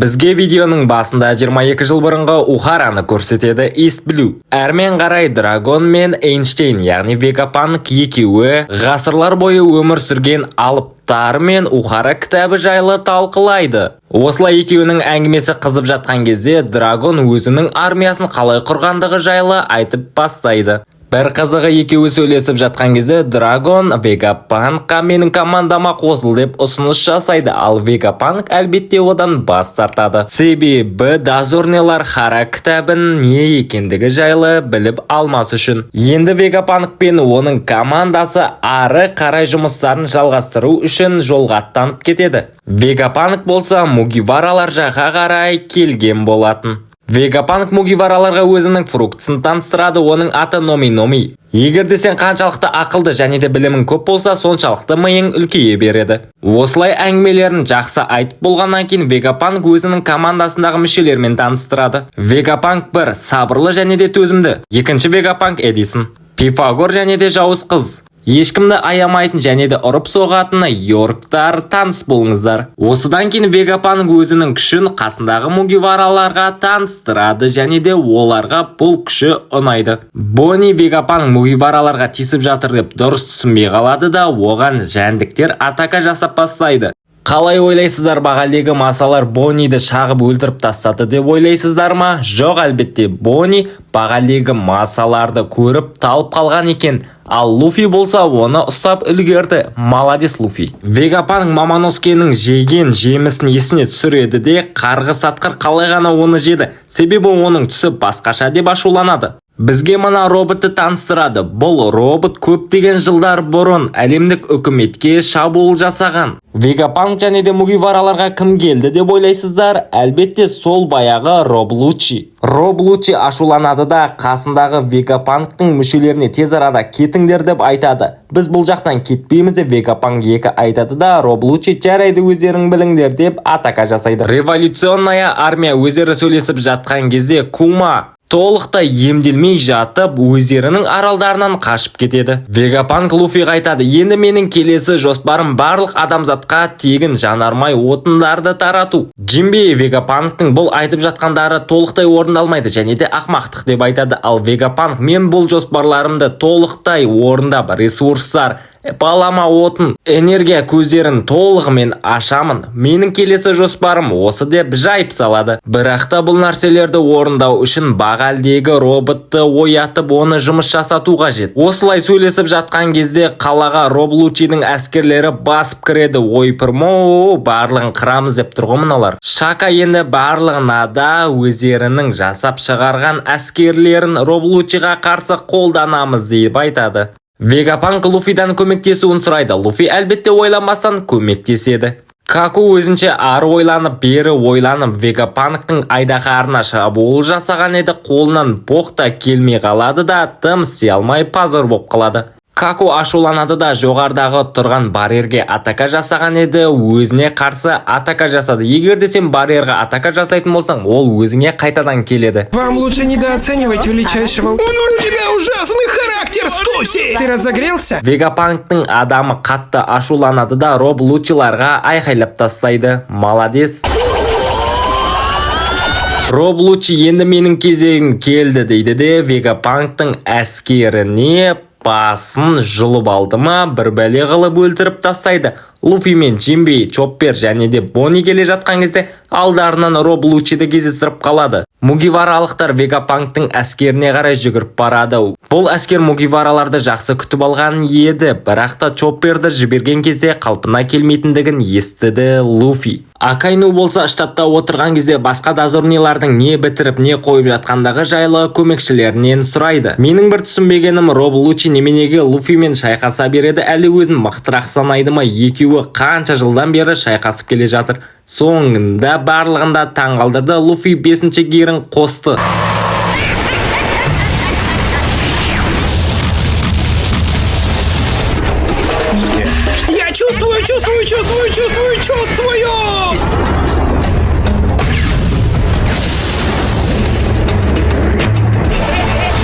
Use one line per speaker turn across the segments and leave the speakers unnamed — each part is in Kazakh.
Бізге видеоның басында 22 жыл бұрынғы Ухараны көрсетеді, East Blue. Әрмен қарай Драгон мен Эйнштейн, яғни Вегапанк екеуі ғасырлар бойы өмір сүрген алыптар мен Ухара кітабы жайлы талқылайды. Осылай екеуінің әңгімесі қызып жатқан кезде Драгон өзінің армиясын қалай құрғандығы жайлы айтып бастайды. Бір қызығы, екеуі сөйлесіп жатқан кезде Драгон Вегапанкқа менің командама қосыл деп ұсыныс жасайды, ал Вегапанк әлбетте одан бас тартады. Себебі дозорныйлар Хара кітабын не екендігі жайлы біліп алмас үшін. Енді Вегапанк пен оның командасы ары қарай жұмыстарын жалғастыру үшін жолға аттанып кетеді. Вегапанк болса Мугиваралар жаққа қарай келген болатын. Вегапанк Мугивараларға өзінің фруктысын таныстырады, оның аты Номи Номи. Егер де сен қаншалықты ақылды және де білімің көп болса, соншалықты миың үлкейе береді. Осылай әңгімелерін жақсы айтып болғаннан кейін Вегапанк өзінің командасындағы мүшелерімен таныстырады. Вегапанк бір сабырлы және де төзімді. Екінші Вегапанк Эдисон. Пифагор және де жауыз қыз. Ешкімді аямайтын және де ұрып соғатын Йорктар, таныс болыңыздар. Осыдан кейін Вегапанк өзінің күшін қасындағы Мугивараларға таныстырады және де оларға бұл күші ұнайды. Бонни Вегапанк Мугивараларға тиісіп жатыр деп дұрыс түсінбей қалады да, оған жәндіктер атака жасап бастайды. Қалай ойлайсыздар, бағалдегі масалар Бонниді шағып өлтіріп тастады деп ойлайсыздар ма? Жоқ, әлбетте, Бонни бағалдегі масаларды көріп талып қалған екен. Ал Луфи болса оны ұстап үлгерді. Молодец, Луфи. Вегапанк Мамоноскенің жеген жемісін есіне түсіреді де, қарғыс атқыр қалай ғана оны жеді, себебі оның түсі басқаша деп ашуланады. Бізге мына роботты таныстырады. Бұл робот көптеген жылдар бұрын әлемдік үкіметке шабуыл жасаған. Вегапанк және де Мугивараларға кім келді деп ойлайсыздар? Әлбетте, сол баяғы Роб Лучи. Роб Лучи ашуланады да, қасындағы Вегапанктың мүшелеріне тез арада кетіңдер деп айтады. Біз бұл жақтан кетпейміз деп Вегапанк екі айтады да, Роб Лучи жарайды, өздерің біліңдер деп атака жасайды. Революционная армия өздері сөйлесіп жатқан кезде Кума толықтай емделмей жатып өздерінің аралдарынан қашып кетеді. Вегапанк Луфиға айтады: енді менің келесі жоспарым барлық адамзатқа тегін жанармай отындарды тарату. Джимбей Вегапанктың бұл айтып жатқандары толықтай орындалмайды және де ақмақтық деп айтады. Ал Вегапанк мен бұл жоспарларымды толықтай орындап, ресурстар, балама отын, энергия көздерін толығымен ашамын. Менің келесі жоспарым осы деп жайып салады. Бірақ та бұл нәрселерді орындау үшін бағалдегі роботты оятып, оны жұмыс жасату қажет. Осылай сөйлесіп жатқан кезде қалаға Роб Лучидің әскерлері басып кіреді. Ойпырмо, барлығын қырамыз деп тұр ғой мыналар. Шака енді барлығына да өздерінің жасап шығарған әскерлерін Роб Лучиға қарсы қолданамыз деп айтады. Вегапанк Луфидан көмектесуін сұрайды. Луфи әлбетте ойланбастан көмектеседі. Каку өзінше ары ойланып, бері ойланып, Вегапанктың айдаһарына шабуыл жасаған еді, қолынан боқ та келмей қалады да, тым істей алмай позор болып қалады. Каку ашуланады да, жоғарыдағы тұрған барьерге атака жасаған еді, өзіне қарсы атака жасады. Егер де сен барьерға атака жасайтын болсаң, ол өзіңе қайтадан келеді.
Вам лучше недооценивать величайшего.
У тебя ужасный характер, Стуси!
Ты разогрелся?
Вегапанктың адамы қатты ашуланады да, Роб Лучиларға айқайлап тастайды. Молодец. Роб Лучи енді менің кезегім келді дейді де, Вегапанктың әскеріне басын жұлып алды ма, бір бәле қылып өлтіріп тастайды. Луфи мен Джимбей, Чоппер және де Бонни келе жатқан кезде алдарынан Роб Лучиді кездестіріп қалады. Мугиваралықтар Вегапанктың әскеріне қарай жүгіріп барады. Бұл әскер Мугивараларды жақсы күтіп алған еді, бірақ та Чопперді жіберген кезде қалпына келмейтіндігін естіді Луфи. Акайну болса штатта отырған кезде басқа дозорныйлардың не бітіріп, не қойып жатқандығы жайлы көмекшілерінен сұрайды. Менің бір түсінбегенім, Роб Лучи неменеге Луфимен шайқаса береді, әлі өзін мықтырақ санайды ма? Екеуі қанша жылдан бері шайқасып келе жатыр. Соңында барлығын да таңғалдырды, Луфи бесінші гирін қосты.
Я чувствую, чувствую, чувствую, чувствую, чувствую!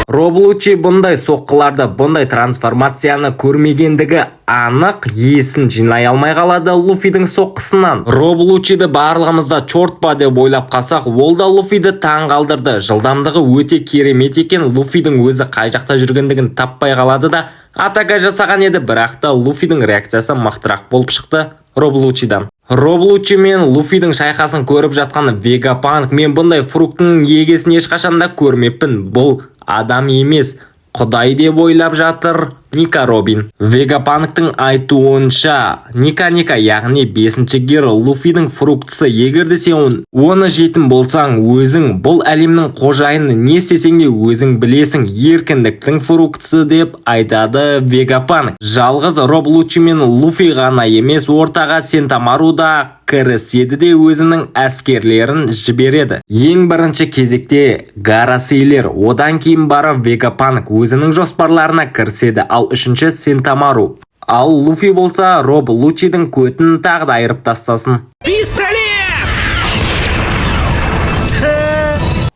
Роб Луччи бұндай соққыларды, бұндай трансформацияны көрмегендігі анық, есін жинай алмай қалады Луфидің соққысынан. Роб Луччиді барлығымыз да чорт па деп ойлап қалсақ, ол да Луфиді таң қалдырды. Жылдамдығы өте керемет екен. Луфидің өзі қай жақта жүргендігін таппай қалады да, атака жасаған еді, бірақ та Луфидің реакциясы мықтырақ болып шықты Роб Луччидан. Роб Луччи мен Луфидің шайқасын көріп жатқан Вегапанк: «Мен бұндай фруктының егесін ешқашан да көрмеппін, бұл адам емес, құдай», – деп ойлап жатыр Ника Робин. Вегапанктың айтуынша, Ника Ника, яғни бесінші геро, Луфидің фруктысы. Егер де сен оны жейтін болсаң, өзің бұл әлемнің қожайыны, не істесең де өзің білесің, еркіндіктің фруктысы деп айтады Вегапанк. Жалғыз Роб Луччи мен Луфи ғана емес, ортаға Сентамару да кіріседі де, өзінің әскерлерін жібереді. Ең бірінші кезекте Гарасейлер, одан кейін барып Вегапанк өзінің жоспарларына кіріседі, ал үшінші Сентамару. Ал Луфи болса, Роб Луччидің көтін тағы да айырып тастасын.
Пистолет!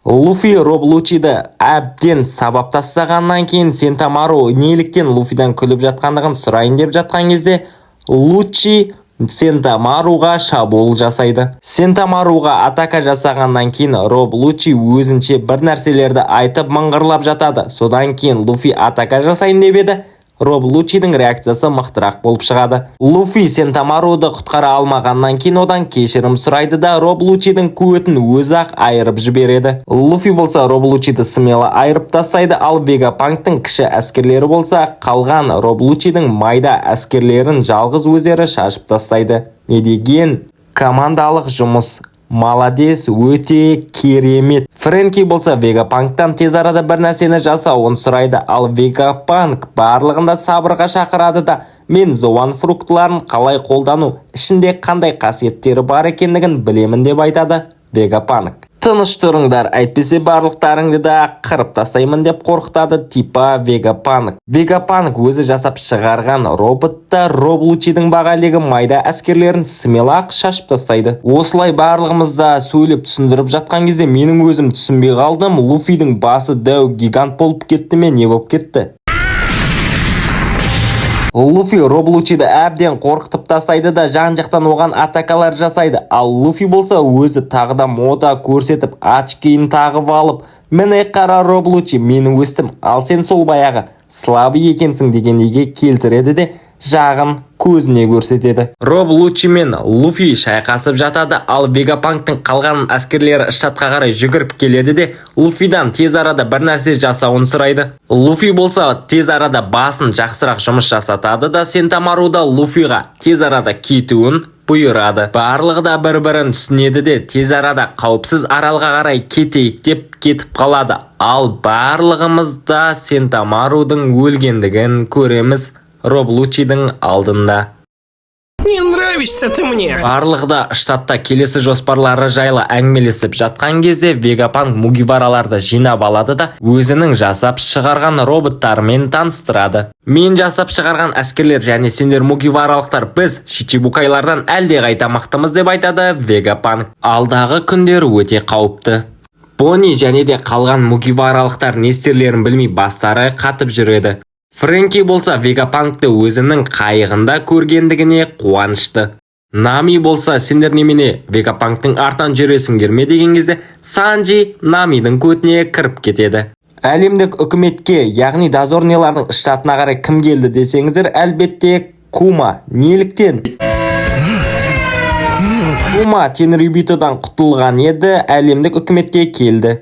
Луфи Роб Луччиді әбден сабап тастағаннан кейін, Сентамару неліктен Луфидан күліп жатқандығын сұрайын деп жатқан кезде, Луччи Сентамаруға шабуыл жасайды. Сентамаруға атака жасағаннан кейін, Роб Луччи өзінше бір нәрселерді айтып, мыңғырлап жатады. Содан кейін Луфи атака жасайын деп еді, Роб Луччидің реакциясы мықтырақ болып шығады. Луфи Сентамаруды құтқара алмағаннан кейін, одан кешірім сұрайды да, Роб Луччидің көтін өзі-ақ айырып жібереді. Луфи болса, Роб Луччиді смело айырып тастайды, ал Вегапанктың кіші әскерлері болса, қалған Роб Луччидің майда әскерлерін жалғыз өздері шашып тастайды. Не деген командалық жұмыс! Молодец, өте керемет. Фрэнки болса, Вегапанктан тез арада бір нәрсені жасауын сұрайды, ал Вегапанк барлығын да сабырға шақырады да, мен зоан фруктыларын қалай қолдану, ішінде қандай қасиеттері бар екендігін білемін деп айтады Вегапанк. Тыныш тұрыңдар, әйтпесе барлықтарыңды да қырып тастаймын деп қорқытады типа Вегапанк. Вегапанк өзі жасап шығарған роботта Роб Луччидің бағалегі майда әскерлерін смело ақ шашып тастайды. Осылай барлығымыз да сөйлеп түсіндіріп жатқан кезде, менің өзім түсінбей қалдым: Луфидің басы дәу гигант болып кетті ме, не болып кетті? Луфи Роб Луччиді әбден қорқытып тастайды да, жан-жақтан оған атакалар жасайды. Ал Луфи болса, өзі тағы да мода көрсетіп, очкиін тағып алып, міне қара, Роб Луччи, мен өстім, ал сен сол баяғы слабый екенсің дегендейге келтіреді де, жағын көзіне көрсетеді. Роб Луччи мен Луфи шайқасып жатады, ал Вегапанктың қалған әскерлері штатқа қарай жүгіріп келеді де, Луфидан тез арада бір нәрсе жасауын сұрайды. Луфи болса, тез арада басын жақсырақ жұмыс жасатады да, Сентамаруда Луфиға тез арада кетуін бұйырады. Барлығы да бір-бірін түсінеді де, тез арада қауіпсіз аралға қарай кетейік деп кетіп қалады. Ал барлығымыз да Сентамарудың өлгендігін көреміз Роб Луччидің алдында.
Не нравишься ты мне.
Барлығы да штатта келесі жоспарлары жайлы әңгімелесіп жатқан кезде, Вегапанк мугивараларды жинап алады да, өзінің жасап шығарған роботтарымен таныстырады. Мен жасап шығарған әскерлер және сендер, мугиваралықтар, біз шичибукайлардан әлде қайта мықтымыз деп айтады Вегапанк. Алдағы күндер өте қауіпті. Бонни және де қалған мугиваралықтар не істерлерін білмей, бастары қатып жүреді. Фрэнки болса, Вегапанкты өзінің қайығында көргендігіне қуанышты. Нами болса, сендер немене, Вегапанктың артынан жүресіңдер ме деген кезде, Санджи Намидің көтіне кіріп кетеді. Әлемдік үкіметке, яғни дозорныйлардың штатына қарай кім келді десеңіздер, әлбетте, Кума. Неліктен? Кума Тенрюбитодан құтылған еді, әлемдік үкіметке келді.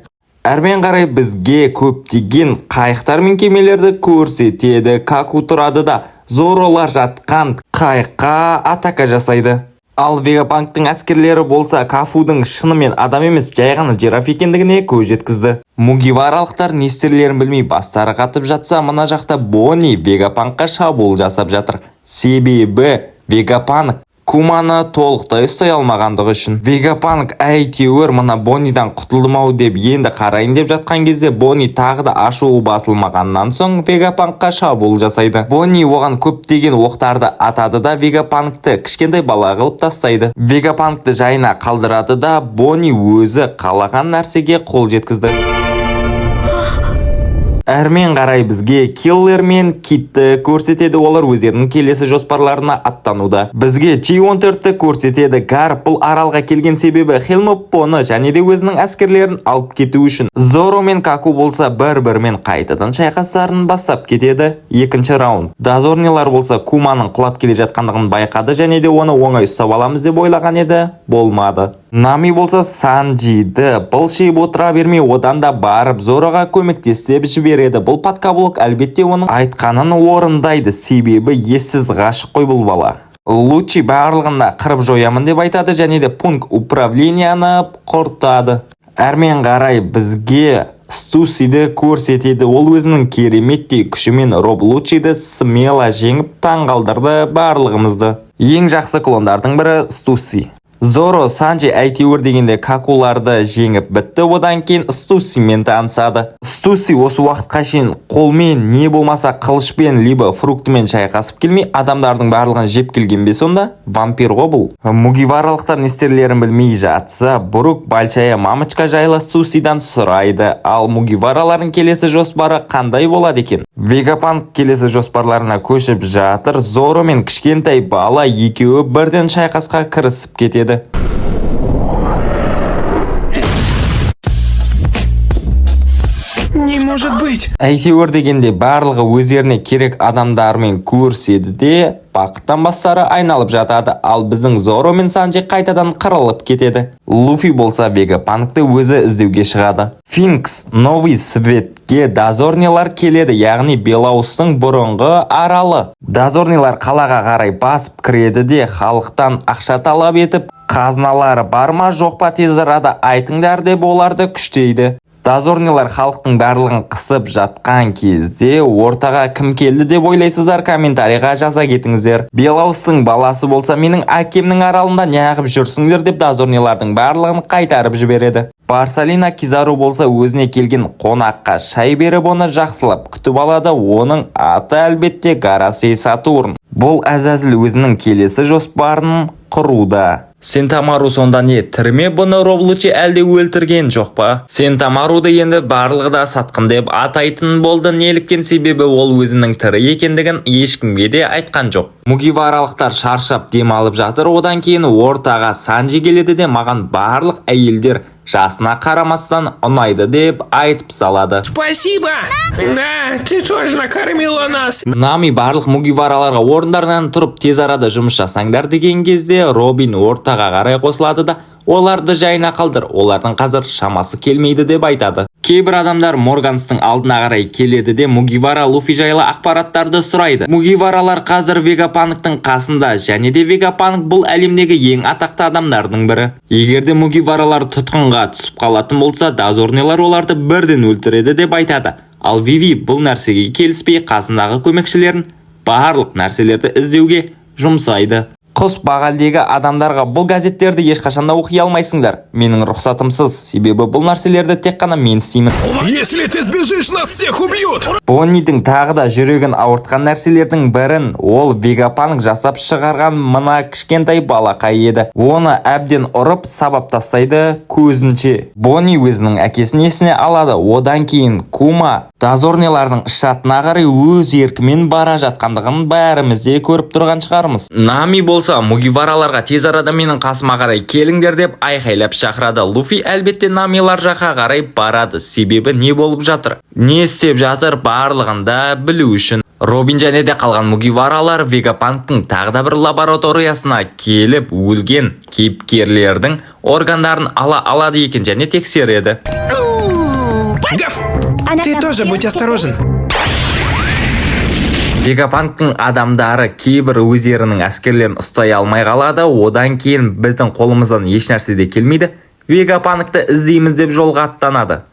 Әрмен қарай бізге көптеген қайықтар мен кемелерді көрсетеді. Каку тұрады да, Зоролар жатқан қайыққа атака жасайды. Ал Вегапанктың әскерлері болса, Кафудың шынымен адам емес, жай ғана жираф екендігіне көз жеткізді. Мугиваралықтар не істерлерін білмей, бастары қатып жатса, мына жақта Бонни Вегапанкқа шабуыл жасап жатыр. Себебі Вегапанк Куманы толықтай ұстай алмағандығы үшін. Вегапанк әйтеуір мына Боннидан құтылдым ау деп, енді қарайын деп жатқан кезде, Бонни тағы да ашуы басылмағаннан соң, Вегапанкқа шабуыл жасайды. Бонни оған көптеген оқтарды атады да, Вегапанкты кішкентай бала қылып тастайды. Вегапанкты жайына қалдырады да, Бонни өзі қалаған нәрсеге қол жеткізді. Әрмен қарай бізге Киллер мен Китті көрсетеді. Олар өздерінің келесі жоспарларына аттануда. Бізге G14-ті көрсетеді. Гарп бұл аралға келген себебі Хелмоппоны және де өзінің әскерлерін алып кету үшін. Зоро мен Каку болса, бір-бірімен қайтадан шайқастарын бастап кетеді. Екінші раунд. Дозорныйлар болса, Куманың құлап келе жатқандығын байқады және де оны оңай ұстап аламыз деп ойлаған еді, болмады. Нами болса, Санджиді былшиып отыра бермей, одан да барып Зороға көмектес деп жібереді. Бұл подкаблук әлбетте оның айтқанын орындайды, себебі ессіз ғашық қой бұл бала. Лучи барлығын да қырып жоямын деп айтады және де пункт управленияны құртады. Әрмен қарай бізге Стусиді көрсетеді. Ол өзінің кереметтей күшімен Роб Лучиді смело жеңіп, таңғалдырды барлығымызды. Ең жақсы клондардың бірі Стуси. Зоро, Санджи әйтеуір дегенде Какуларды жеңіп бітті, одан кейін Стусимен танысады. Стуси осы уақытқа шейін қолмен, не болмаса қылышпен, либо фруктымен шайқасып келмей, адамдардың барлығын жеп келген бе сонда? Вампир ғой бұл. Мугиваралықтар не істерлерін білмей жатса, Брук Большая мамочка жайлы Стусидан сұрайды. Ал Мугиваралардың келесі жоспары қандай болады екен? Вегапанк келесі жоспарларына көшіп жатыр. Зоро мен кішкентай бала екеуі бірден шайқасқа кірісіп кетеді.
Не может быть!
Әйтеуір дегенде барлығы өздеріне керек адамдармен көріседі де, бақыттан бастары айналып жатады. Ал біздің Зоро мен Санджи қайтадан қырылып кетеді. Луфи болса, Вегапанкты өзі іздеуге шығады. Финкс Новый Светке дозорныйлар келеді, яғни Белаустың бұрынғы аралы. Дозорныйлар қалаға қарай басып кіреді де, халықтан ақша талап етіп, қазыналары бар ма, жоқ па, тез арада айтыңдар деп оларды күштейді. Дозорныйлар халықтың барлығын қысып жатқан кезде ортаға кім келді деп ойлайсыздар? Комментарийға жаза кетіңіздер. Белаустың баласы болса, менің әкемнің аралында неғып жүрсіңдер деп дозорныйлардың барлығын қайтарып жібереді. Барсалина Кизару болса, өзіне келген қонаққа шай беріп, оны жақсылап күтіп алады. Оның аты, әлбетте, Гарасей Сатурн. Бұл әзәзіл өзінің келесі жоспарын құруда. Сентамару сонда не, тірі ме? Бұны Роб Лучи әлде өлтірген жоқ па? Сентамаруды енді барлығы да сатқын деп атайтын болды. Неліктен? Себебі ол өзінің тірі екендігін ешкімге де айтқан жоқ. Мугиваралықтар шаршап демалып жатыр. Одан кейін ортаға Санджи келеді де, маған барлық әйелдер жасына қарамастан ұнайды деп айтып салады.
Спасибо! Да, ты тоже накормила нас.
Нами барлық мугивараларға орындарынан тұрып, тез арада жұмыс жасаңдар деген кезде, Робин ортаға қарай қосылады да, оларды жайына қалдыр, олардың қазір шамасы келмейді деп айтады. Кейбір адамдар Морганстың алдына қарай келеді де, Мугивара Луфи жайлы ақпараттарды сұрайды. Мугиваралар қазір Вегапанктың қасында және де Вегапанк бұл әлемдегі ең атақты адамдардың бірі. Егер де Мугиваралар тұтқынға түсіп қалатын болса, дозорныйлар оларды бірден өлтіреді деп айтады. Ал Виви бұл нәрсеге келіспей, қасындағы көмекшілерін барлық нәрселерді іздеуге жұмсайды. Құс бағалдегі адамдарға: бұл газеттерді ешқашан да оқи алмайсыңдар менің рұқсатымсыз, себебі бұл нәрселерді тек қана мен істеймін.
Если ты сбежишь, нас всех убьют!
Боннидің тағы да жүрегін ауыртқан нәрселердің бірін ол Вегапанк жасап шығарған мына кішкентай балақай еді. Оны әбден ұрып, сабап тастайды көзінше. Бонни өзінің әкесін есіне алады. Одан кейін Кума дозорныйлардың штатына қарай өз еркімен бара жатқандығын бәріміз де көріп тұрған шығармыз. Нами болса, мугивараларға тез арада менің қасыма қарай келіңдер деп айқайлап шақырады. Луфи әлбетте Намилар жаққа қарай барады, себебі не болып жатыр, не істеп жатыр, барлығын да білу үшін. Робин және де қалған мугиваралар Вегапанктың тағы да бір лабораториясына келіп, өлген кейіпкерлердің органдарын ала алады екен және тексереді.
Гав! Ты тоже будь осторожен.
Вегапанктың адамдары кейбір өздерінің әскерлерін ұстай алмай қалады. Одан кейін біздің қолымыздан еш нәрсе де келмейді, Вегапанкты іздейміз деп жолға аттанады.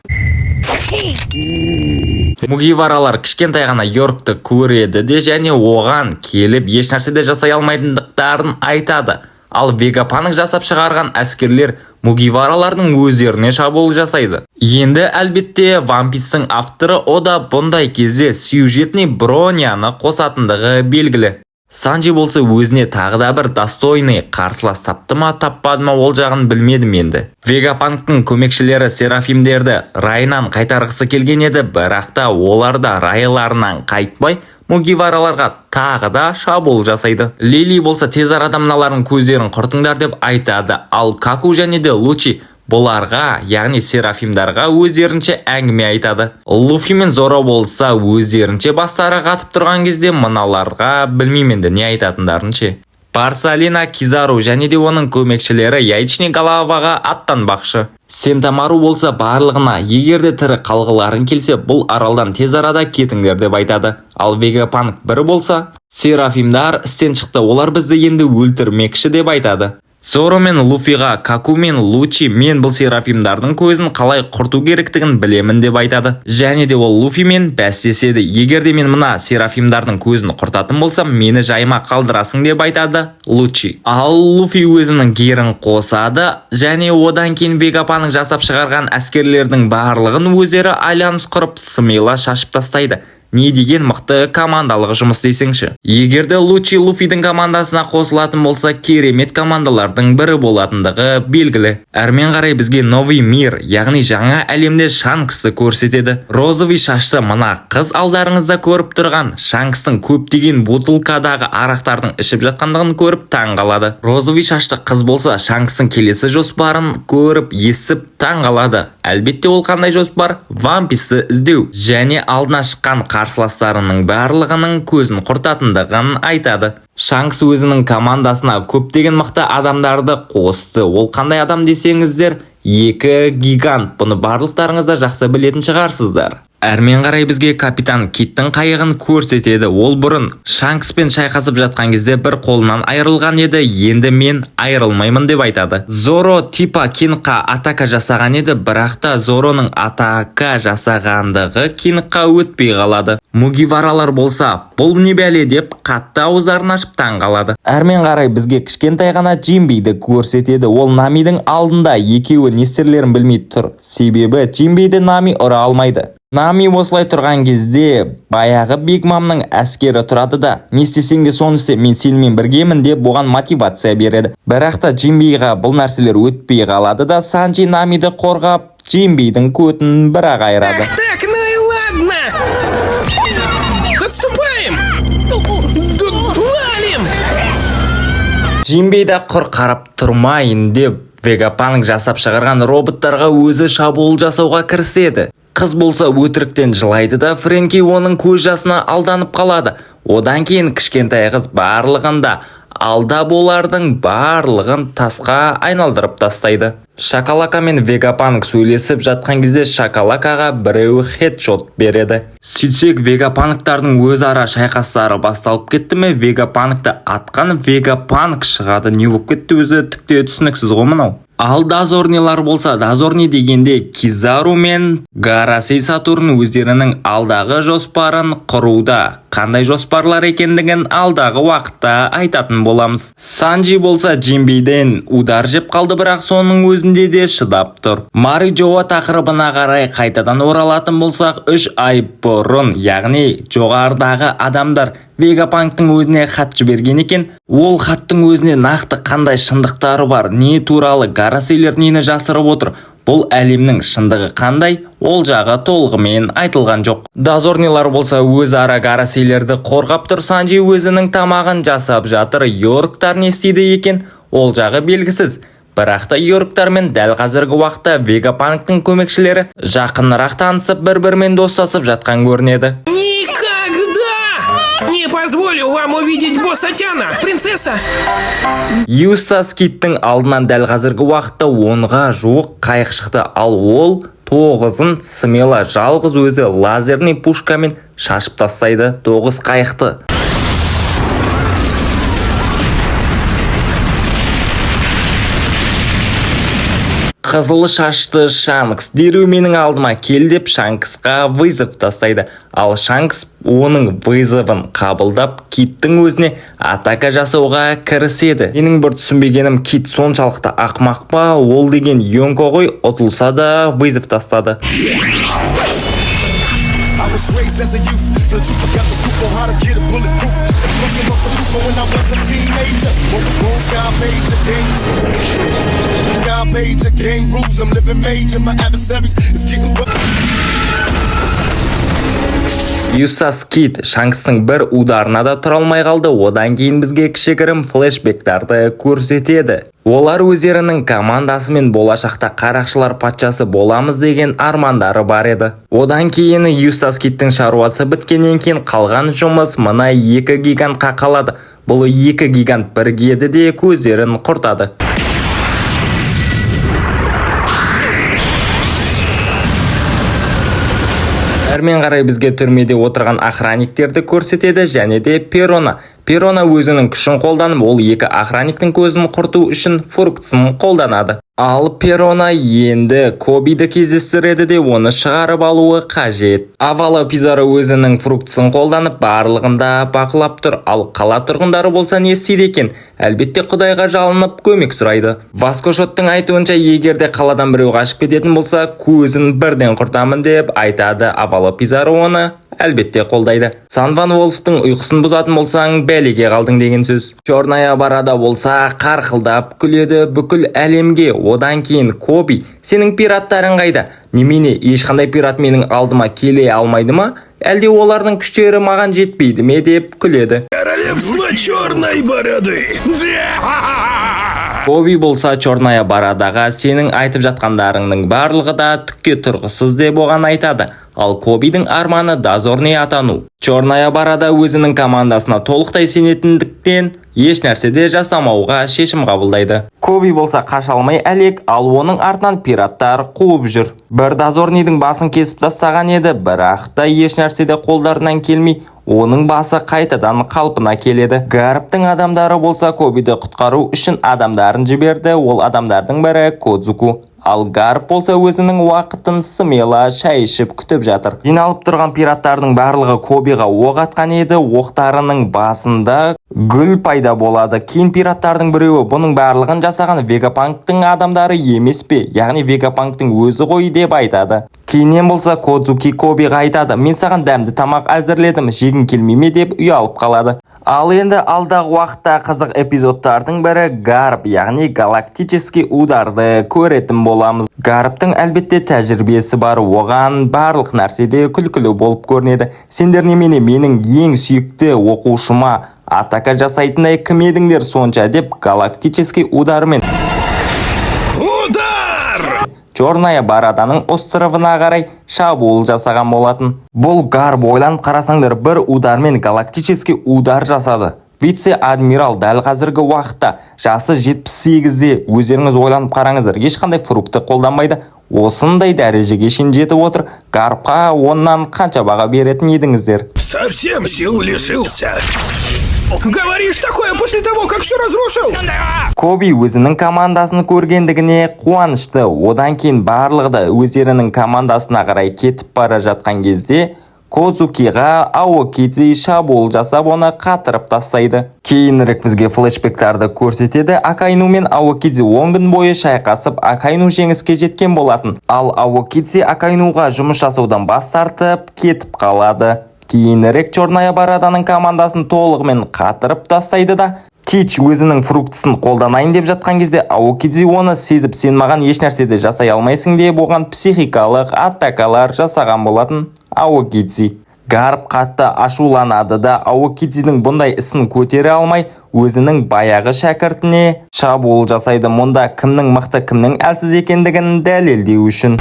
Мугиваралар кішкентай ғана Йоркты көреді де және оған келіп, еш нәрсе де жасай алмайтындықтарын айтады. Ал Вегапанк жасап шығарған әскерлер мугиваралардың өздеріне шабуыл жасайды. Енді, әлбетте, One Piece'тің авторы Ода бұндай кезде сюжетный броняны қосатындығы белгілі. Санджи болса, өзіне тағы да бір достойный қарсылас тапты ма, таппады ма, ол жағын білмедім енді. Вегапанктың көмекшілері серафимдерді райынан қайтарғысы келген еді, бірақ та олар да райларынан қайтпай, мугивараларға тағы да шабуыл жасайды. Лили болса, тез арада мыналардың көздерін құртыңдар деп айтады. Ал Каку және де Лучи бұларға, яғни серафимдарға, өздерінше әңгіме айтады. Луфи мен Зоро болса, өздерінше бастары қатып тұрған кезде мыналарға білмеймін енді не айтатындарын ше. Барсалина Кизару және де оның көмекшілері Яичный Головаға аттанбақшы. Сентамару болса, барлығына егер де тірі қалғыларың келсе, бұл аралдан тез арада кетіңдер деп айтады. Ал Вегапанк бір болса, серафимдар істен шықты, олар бізді енді өлтірмекші деп айтады. Зоро мен Луфиға Каку мен Лучи мен бұл серафимдардың көзін қалай құрту керектігін білемін деп айтады. Және де ол Луфимен бәстеседі. Егер де мен мына серафимдардың көзін құртатын болсам, мені жайыма қалдырасың деп айтады Лучи. Ал Луфи өзінің гирін қосады және одан кейін Вегапанк жасап шығарған әскерлердің барлығын өздері альянс құрып, смело шашып тастайды. Не деген мықты командалық жұмыс десеңші. Егер де Лучи Луфидің командасына қосылатын болса, керемет командалардың бірі болатындығы белгілі. Әрмен қарай бізге новый мир, яғни жаңа әлемде Шанксты көрсетеді. Розовый шашты мына қыз алдарыңызда көріп тұрған Шанкстың көптеген бутылкадағы арақтардың ішіп жатқандығын көріп таң қалады. Розовый шашты қыз болса, Шанкстың келесі жоспарын көріп, естіп таң қалады. Әлбетте, ол қандай жоспар? Ван Писті іздеу және алдына шыққан қарсыластарының барлығының көзін құртатындығын айтады. Шанкс өзінің командасына көптеген мықты адамдарды қосты. Ол қандай адам десеңіздер, екі гигант. Бұны барлықтарыңыз да жақсы білетін шығарсыздар. Әрмен қарай бізге капитан Киттің қайығын көрсетеді. Ол бұрын Шанкспен шайқасып жатқан кезде бір қолынан айырылған еді, енді мен айырылмаймын деп айтады. Зоро типа Кингқа атака жасаған еді, бірақ та Зороның атака жасағандығы Кингқа өтпей қалады. Мугиваралар болса, бұл не бәле деп қатты ауыздарын ашып таң қалады. Әрмен қарай бізге кішкентай ғана Джимбиді көрсетеді. Ол Намидің алдында, екеуі не істерлерін білмей тұр, себебі Джимбиді Нами ұра алмайды. Нами осылай тұрған кезде баяғы Биг Мамның әскері тұрады да, не істесең де соны істе, мен сенімен біргемін деп оған мотивация береді. Бірақ та Джимбиға бұл нәрселер өтпей қалады да, Санджи Намиді қорғап, Джимбидің көтін бір-ақ айырады.
Ах так, ну и ладно! Отступаем! Валим!
Джимбей да құр қарап тұрмайын деп, Вегапанк жасап шығарған роботтарға өзі шабуыл жасауға кіріседі. Қыз болса, өтіріктен жылайды да, Френки оның көз жасына алданып қалады. Одан кейін кішкентай қыз барлығында алдап, олардың барлығын тасқа айналдырып тастайды. Шакалака мен Вегапанк сөйлесіп жатқан кезде Шакалакаға біреу хедшот береді. Сөйтсек, Вегапанктардың өзара шайқастары басталып кетті ме, Вегапанкты атқан Вегапанк шығады. Не болып кетті өзі, түк те түсініксіз ғой мынау. Ал дозорныйлар болса, дозорный дегенде Кизару мен Гарасей Сатурн өздерінің алдағы жоспарын құруда. Қандай жоспарлар екендігін алдағы уақытта айтатын боламыз. Санджи болса, Джимбейден удар жеп қалды, бірақ соның өзінде де шыдап тұр. Мари Джоа тақырыбына қарай қайтадан оралатын болсақ, 3 ай бұрын, яғни жоғарыдағы адамдар Вегапанктың өзіне хат жіберген екен. Ол хаттың өзіне нақты қандай шындықтары бар, не туралы, Гараселер нені жасырып отыр, бұл әлемнің шындығы қандай, ол жағы толығымен айтылған жоқ. Дозорныйлар болса, өзара Гараселерді қорғап тұр. Санджи өзінің тамағын жасап жатыр. Йорктар не істейді екен, ол жағы белгісіз. Бірақ та Йорктармен дәл қазіргі уақытта Вегапанктың көмекшілері жақынырақ танысып, бір-бірімен достасып жатқан көрінеді.
Никогда! Не позволю вам увидеть босса Тяна, принцесса!
Юстас Киттің алдынан дәл қазіргі уақытта 10-ға жуық қайық шықты, ал ол тоғызын смело жалғыз өзі лазерный пушкамен шашып тастайды тоғыз қайықты. Қызыл шашты Шанкс дереу менің алдыма кел деп Шанксқа вызов тастайды. Ал Шанкс оның вызовын қабылдап, Киттің өзіне атака жасауға кіріседі. Менің бір түсінбегенім, Кит соншалықты ақымақ па? Ол деген Йонко ғой, ұтылса да вызов тастады.
I was raised as a youth. So the truth, I got the scoop on how to get a bulletproof. Sex busting off the roof when I was a teenager. But with rules, God paid gang. God paid your gang rules. I'm living major. My adversaries is getting.
Юстас Кид Шанкстың бір ударына да тұра алмай қалды. Одан кейін бізге кішігірім флешбектарды көрсетеді. Олар өздерінің командасымен болашақта қарақшылар патшасы боламыз деген армандары бар еді. Одан кейін Юстас Кидтің шаруасы біткеннен кейін қалған жұмыс мына екі гигантқа қалады. Бұл екі гигант бірігеді де, көздерін құртады. Әрмен қарай бізге түрмеде отырған охранниктерді көрсетеді және де Перона. Перона өзінің күшін қолданып, ол екі охранниктің көзін құрту үшін фруктысын қолданады. Ал Перона енді Кобиді кездестіреді де, оны шығарып алуы қажет. Авало Пизаро өзінің фруктысын қолданып, барлығын да бақылап тұр. Ал қала тұрғындары болса, не істейді екен? Әлбетте, құдайға жалынып, көмек сұрайды. Васко Шоттың айтуынша, егер де қаладан біреу қашып кететін болса, көзін бірден құртамын деп айтады. Авало Пизаро оны әлбетте қолдайды. Санван Волфтың ұйқысын бұзатын болсаң, бәлеге қалдың деген сөз. Черная Борода болса, қарқылдап күледі бүкіл әлемге. Одан кейін Коби: «Сенің пираттарың қайда? Немене, ешқандай пират менің алдыма келе алмайды ма? Әлде олардың күштері маған жетпейді ме?» – деп күледі.
Королевство Черной Бороды!
Коби болса Черная Бородаға: «Сенің айтып жатқандарыңның барлығы да түкке тұрғысыз», – деп оған айтады. Ал Кобидің арманы – дозорный атану. Черная Борода өзінің командасына толықтай сенетіндіктен, еш нәрсе де жасамауға шешім қабылдайды. Коби болса қаша алмай әлек, ал оның артынан пираттар қуып жүр. Бір дозорныйдың басын кесіп тастаған еді, бірақ та еш нәрсе де қолдарынан келмей, оның басы қайтадан қалпына келеді. Гарптың адамдары болса, Кобиді құтқару үшін адамдарын жіберді. Ол адамдардың бірі – Кодзуку. Ал Гарп болса, өзінің уақытын смело шай ішіп күтіп жатыр. Жиналып тұрған пираттардың барлығы Кобиға оқ атқан еді. Оқтарының басында гүл пайда болады. Кейін пираттардың біреуі: «Бұның барлығын жасаған Вегапанктың адамдары емес пе, яғни Вегапанктың өзі ғой», – деп айтады. Кейіннен болса Кодзуки Кобиға айтады: «Мен саған дәмді тамақ әзірледім, жегің келмей ме?» – деп ұялып қалады. Ал енді алдағы уақытта қызық эпизодтардың бірі – Гарп, яғни галактический ударды көретін боламыз. Гарптың әлбетте тәжірибесі бар, оған барлық нәрседе күлкілі болып көрінеді. «Сендер немене, менің ең сүйікті оқушыма атака жасайтындай кім едіңдер сонша?» – деп галактический удармен
Удар!
Черная Бороданың островына қарай шабуыл жасаған болатын. Бұл Гарп, ойланып қарасаңдар, бір удармен галактический удар жасады. Вице-адмирал дәл қазіргі уақытта жасы 78-де. Өздеріңіз ойланып қараңыздар, ешқандай фрукты қолданбайды. Осындай дәрежеге шейін жетіп отыр. Гарпқа оннан қанша баға беретін едіңіздер?
Совсем сил лишился. Говоришь такое после того, как все разрушил?
Коби өзінің командасын көргендігіне қуанышты. Одан кейін барлығы да өздерінің командасына қарай кетіп бара жатқан кезде Козукиға Аокидзи шабуыл жасап, оны қатырып тастайды. Кейінірек бізге флешбектарды көрсетеді. Акайну мен Аокидзи 10 күн бойы шайқасып, Акайну жеңіске жеткен болатын. Ал Аокидзи Акайнуға жұмыс жасаудан бас тартып, кетіп қалады. Кейінірек Черная Бороданың командасын толығымен қатырып тастайды да, Тич өзінің фруктысын қолданайын деп жатқан кезде Аокидзи оны сезіп, «Сен маған еш нәрсе де жасай алмайсың» деп, оған психикалық атакалар жасаған болатын Аокидзи. Гарп қатты ашуланады да, Аокидзидің бұндай ісін көтере алмай, өзінің баяғы шәкіртіне шабуыл жасайды. Мұнда кімнің мықты, кімнің әлсіз екендігін дәлелдеу үшін.